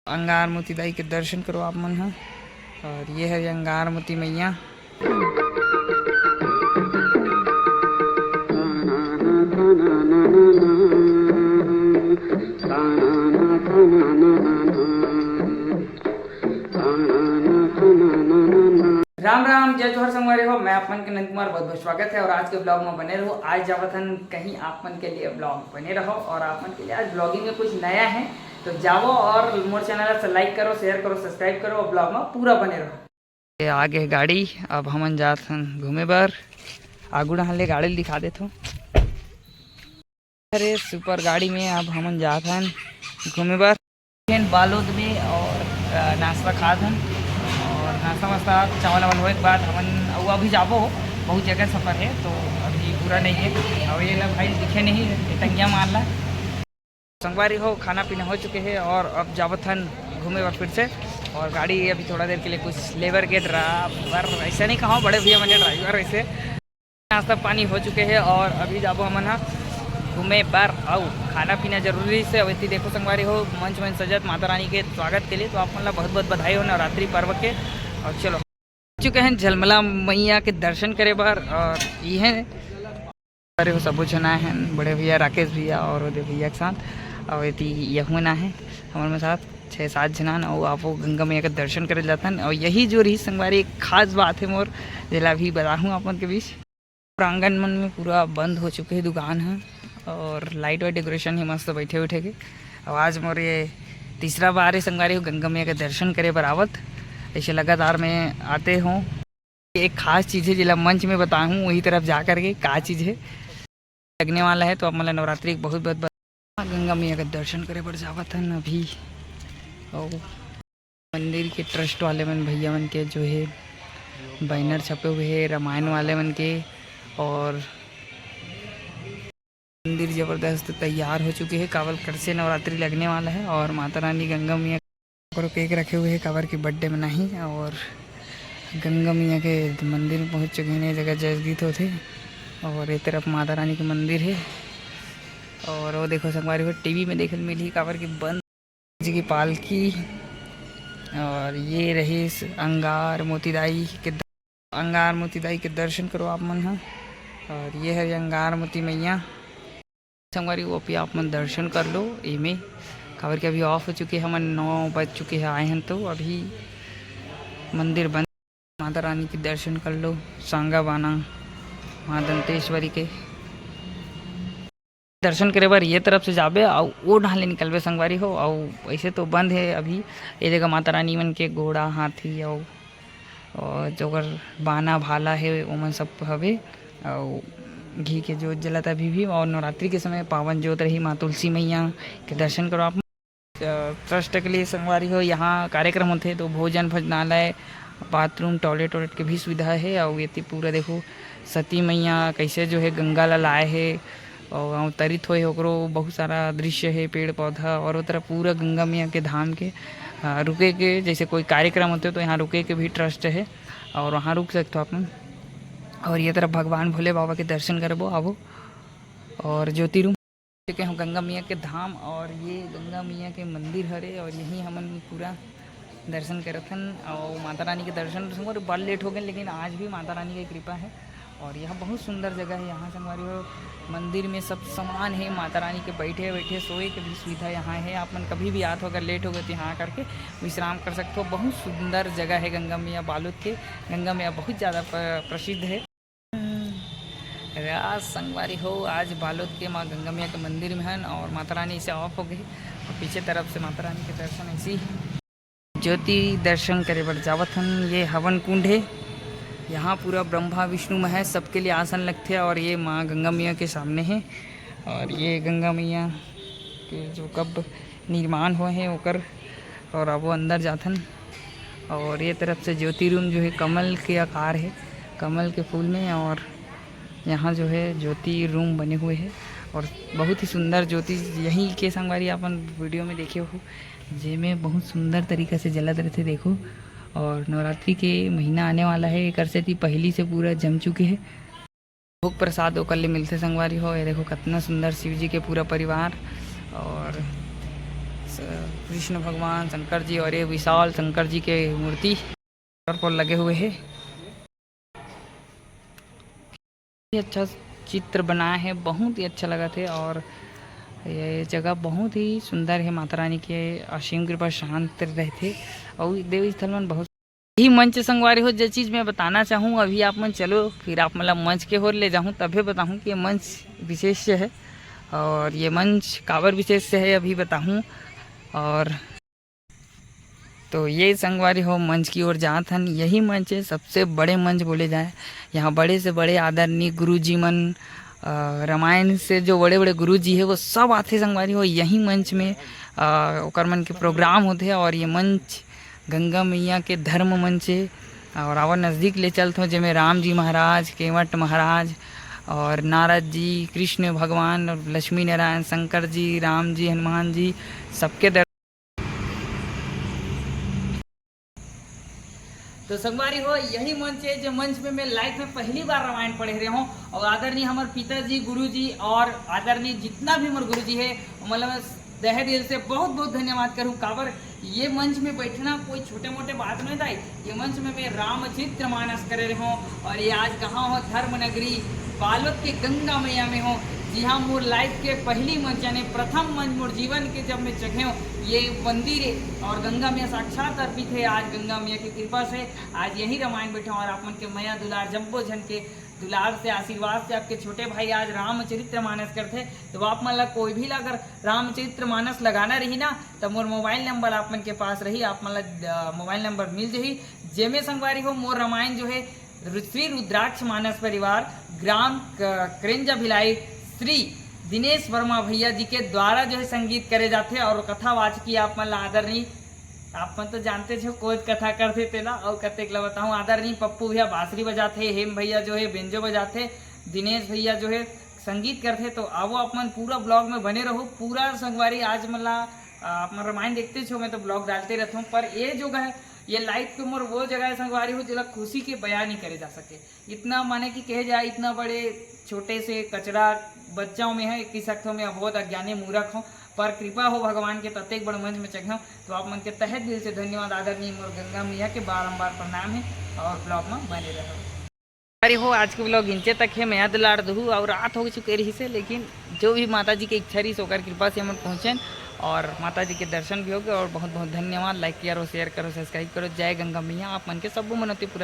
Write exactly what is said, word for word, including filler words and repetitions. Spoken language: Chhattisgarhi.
अंगार मोती दाई के दर्शन करो आप मन ह। और ये हरे अंगार मोती मैया। राम राम, जय जोहार संगवारी हो, मैं आप मन के नंद कुमार, बहुत बहुत स्वागत है। और आज के ब्लॉग में बने रहो, आज जावत हन कहीं, आप मन के लिए ब्लॉग बने रहो। और आप मन के लिए आज ब्लॉगिंग में कुछ नया है, तो जावो और मोर चैनल से लाइक करो, शेयर करो, सब्सक्राइब करो और ब्लॉग में पूरा बने रहो। ये आगे गाड़ी, अब हमन जात हन घूमे बर। आगू डहर ले गाड़ी ल दिखा देथो। अरे सुपर गाड़ी में अब हमन जात हन घूमे बर। फिर बालोद में और, अ, नाश्ता खात हन और नाश्ता वास्ता चावल वावल होए के बाद हमन अउ अभी जाबो, बहुत जगह सफर है तो अभी पूरा नहीं है। और ये ला भाई दिखे नहीं, ये टंगिया मार ला। संगवारी हो, खाना पीना हो चुके हैं और अब जावत हन घूमे बर फिर से। और गाड़ी अभी थोड़ा देर के लिए कुछ लेबर के ड्राइवर, ऐसा नहीं कहा, बड़े भैया मन ड्राइवर वैसे। नाश्ता पानी हो चुके हैं और अभी जाबो हमन ह घूमे बर। अउ खाना पीना जरूरी से। अब एती देखो संगवारी हो, मंच मंच सजत माता रानी के स्वागत के लिए, तो आप मन ला बहुत बहुत बधाई हो नवरात्रि पर्व के। और चलो, चुके हैं झलमला मैया के दर्शन करे बर। और ये है, अरे वो सबो झन आए हैं, बड़े भैया राकेश भैया और ओदे भैया के साथ। और एती यहुन आए हैं हमारे साथ, छः सात झन आन। और आप वो गंगा मैया के दर्शन करे जातन। और यही जो रही संगवारी एक खास बात है मोर, जेला अभी बताहूँ आप मन के बीच। प्रांगण मन में पूरा बंद हो चुके हैं दुकान है और लाइट वाइट डेकोरेशन है मस्त बैठे उठे के। और आज मोर ये तीसरा बार है संगवारी हो गंगा मैया के दर्शन करे बर आवत। ऐसे लगातार मैं आते हूँ, एक खास चीज़ है जेला मंच में बताहूँ, वही तरफ जा करके का चीज़ है लगने वाला है। तो आप मन ला नवरात्रि के बहुत बहुत बधाई। गंगा मैया के दर्शन करे बर जावत हन अभी। और मंदिर के ट्रस्ट वाले मन भैया मन के जो है बैनर छपे हुए है रामायण वाले मन के। और मंदिर जबरदस्त तैयार हो चुके हैं, काबर कल से नवरात्रि लगने वाला है। और माता रानी गंगा मैया ओकरो केक रखे हुए है, काबर की बर्थडे मनाही। और गंगा मैया के मंदिर में पहुंच चुके हैं, ये जगह जय गीत होथे। और ये तरफ माता रानी के मंदिर है। और वो देखो संगवारी हो, टीवी में देखल मिलही, काबर की बंद जी की पालकी। और ये रहीस अंगार मोती दाई के द-, अंगार मोती दाई के दर्शन करो आप मन ह। और ये है अंगार मोती मैया। संगवारी हो, अभी आप मन दर्शन कर लो एमे, काबर के अभी ऑफ हो चुके हैं, हमन नौ बज चुके हैं आए हैं, तो अभी मंदिर बंद। माता रानी के दर्शन कर लो, सांगा बाना माँ दंतेश्वरी के दर्शन करे बर ये तरफ से जाबे, अउ वो डहान ले निकलबे संगवारी हो। अउ ऐसे तो बंद है अभी, ये जगह माता रानी मन के घोड़ा, हाथी अउ, अउ जोकर बाना भाला है, ओमन सब हवे। अउ घी के जोत जलत अभी भी। और नवरात्रि के समय पावन जोत रही माँ तुलसी मैया के दर्शन करो आप। अ, ट्रस्ट के लिए संगवारी हो, यहाँ कार्यक्रम होथे तो भोजन भोजनालय, बाथरूम, टॉयलेट वॉयलेट के भी सुविधा है। और ये पूरा देखो सती मैया कैसे जो है गंगा ला लाए है और अवतरित होए, ओकरो बहुत सारा दृश्य है, पेड़ पौधा। और वो तरफ पूरा गंगा मैया के धाम के, अ, रुके के, जैसे कोई कार्यक्रम होथे तो यहाँ रुके के भी ट्रस्ट है और वहाँ रुक सकते हो आप मन। और ये तरफ भगवान भोले बाबा के दर्शन करबो, आवो। और ज्योति रूम चुके हो गंगा मैया के धाम। और ये गंगा मैया के मंदिर हरे और यहीं हमन पूरा दर्शन करत हन। और माता रानी के दर्शन, संगवारी, बड़ लेट हो गए, लेकिन आज भी माता रानी की कृपा है। और यह बहुत सुंदर जगह है। यहाँ संगवारी हो, मंदिर में सब सामान है, माता रानी के बैठे बैठे सोए के भी सुविधा यहाँ है। आप मन कभी भी आत हो, अगर लेट हो गए तो यहाँ आकर के विश्राम कर सकते हो। बहुत सुंदर जगह है गंगा मैया बालोद के। गंगा मैया बहुत ज़्यादा प्र-, प्रसिद्ध है। राज संगवारी हो, आज बालोद के माँ गंगा मैया के मंदिर में हन और माता रानी इसे ऑफ हो गई और पीछे तरफ से माता रानी के दर्शन ऐसे ही। ज्योति दर्शन करे बर जावत हन। ये हवन कुंड है, यहाँ पूरा ब्रह्मा विष्णु महेश सबके लिए आसन लगथे। और ये माँ गंगा मैया के सामने है और ये गंगा मैया के जो कब निर्माण हुए हैं ओकर। और अब वो अंदर जाथन। और ये तरफ से ज्योति रूम जो है कमल के आकार है, कमल के फूल में। और यहाँ जो है ज्योति रूम बने हुए हैं और बहुत ही सुंदर ज्योति यहीं के संगवारी अपन वीडियो में देखे हो, जेमे बहुत सुंदर तरीका से जलत रहते, देखो। और नवरात्रि के महीना आने वाला है, एकर सेती पहली से पूरा जम चुके हैं। भोग प्रसाद ओकर ले मिलथे संगवारी हो। ये देखो कितना सुंदर शिव जी के पूरा परिवार और स-, कृष्ण भगवान, शंकर जी और ये विशाल शंकर जी के मूर्ति पर लगे हुए हैं। अच्छा चित्र बनाए हे, बहुत ही अच्छा लगथे। और ये जगह बहुत ही सुंदर हे। माता रानी के असीम कृपा शांत रहिथे। और देव स्थल मन बहुत ही मंच संगवारी हो, जो चीज़ मैं बताना चाहूँ अभी आप मन चलो, फिर आप मन ला मंच के होर ले जाहूँ, तभे बताहूँ कि ये मंच विशेष हे। और ये मंच काबर विशेष हे अभी बताहूँ। और तो ये संगवारी हो, मंच की ओर जात हन। यही मंच है, सबसे बड़े मंच बोले जाए। यहाँ बड़े से बड़े आदरणीय गुरुजी मन, अ, रामायण से जो बड़े बड़े गुरुजी है, वो सब आथे संगवारी हो यही मंच में। अ, ओकर मन के प्रोग्राम होथे। और ये मंच गंगा मैया के धर्म मंच है। और आवा नज़दीक ले चलत हो, जेमे राम जी महाराज, केवट महाराज और नारद जी, कृष्ण भगवान, लक्ष्मी नारायण, शंकर जी, राम जी, हनुमान जी, सबके दर तो संगवारी हो, यही मंच है जो मंच में मैं लाइफ में पहली बार रामायण पढ़े रहे हूँ। और आदरणीय हमारे पिताजी, गुरुजी और आदरणीय जितना भी हमारे गुरुजी है, मतलब मैं तहे दिल से बहुत बहुत धन्यवाद करूँ। काबर ये मंच में बैठना कोई छोटे मोटे बात नहीं था। ये मंच में मैं रामचरित्र मानस करे रहे हूँ। और ये आज कहाँ हो, धर्म नगरी बालोद के गंगा मैया में हो, जी हाँ, मोर लाइफ के पहली मंच, यानी प्रथम मंच मोर जीवन के जब मैं चघे हूँ, ये मंदिर है। और गंगा मैया साक्षात अर्पित है। आज गंगा मैया की कृपा से आज यही रामायण बैठा हूँ। और आप मन के मया दुलार, जब्बो झन के दुलार से, आशीर्वाद से आपके छोटे भाई आज रामचरित्र मानस करथे। तो आप मन ला कोई भी ला अगर रामचरित्र मानस लगाना रही ना, तो मोर मोबाइल नंबर आप मन के पास रही, आप मन ला मोबाइल नंबर मिल जही। जेमे संगवारी हो, मोर रामायण जो है रु-, श्री रुद्राक्ष मानस परिवार, ग्राम क-, करेंजा भिलाई, श्री दिनेश वर्मा भैया जी के द्वारा जो है संगीत करे जाथे। और कथावाचकी आप मन ला आदरणीय, आप मन तो जानते हो कोच कथा करथे तेला, और कतेक ला बताऊं, आदरणीय पप्पू भैया बांसुरी बजाथे, हेम भैया जो है बेंजो बजाथे, दिनेश भैया जो है संगीत करथे। तो आवो आप मन पूरा ब्लॉग में बने रहो। पूरा संगवारी आज मन ला, आ, आप मन रामायण देखते छो, मैं तो ब्लॉग डालते रहता हूँ, पर ये जो है ये लाइफ के मोर वो जगह है संगवारी हो, जेला खुशी के बयान नहीं करे जा सके। इतना माने कि कहे जाए, इतना बड़े छोटे से कचरा बच्चा हूँ मैं, कहि सकथो मैं बहुत अज्ञानी मूर्ख हूँ, पर कृपा हो भगवान के, ततेक बड़ मंच में चघे हूँ। तो आप मन के तहे दिल से धन्यवाद। आदरणीय मोर गंगा मैया के बारंबार प्रणाम है और ब्लॉग में बने रहो। अरे हो, आज के ब्लॉग इंचे तक है। मया दुलार दुहू और रात हो चुके रही से, लेकिन जो भी माता जी के इच्छा रही, ओकर कृपा से हमन पहुँचेन और माता जी के दर्शन भी होगे। और बहुत बहुत धन्यवाद। लाइक करो, शेयर करो, सब्सक्राइब करो। जय गंगा मैया। आप मन के सबो मनौती पूरा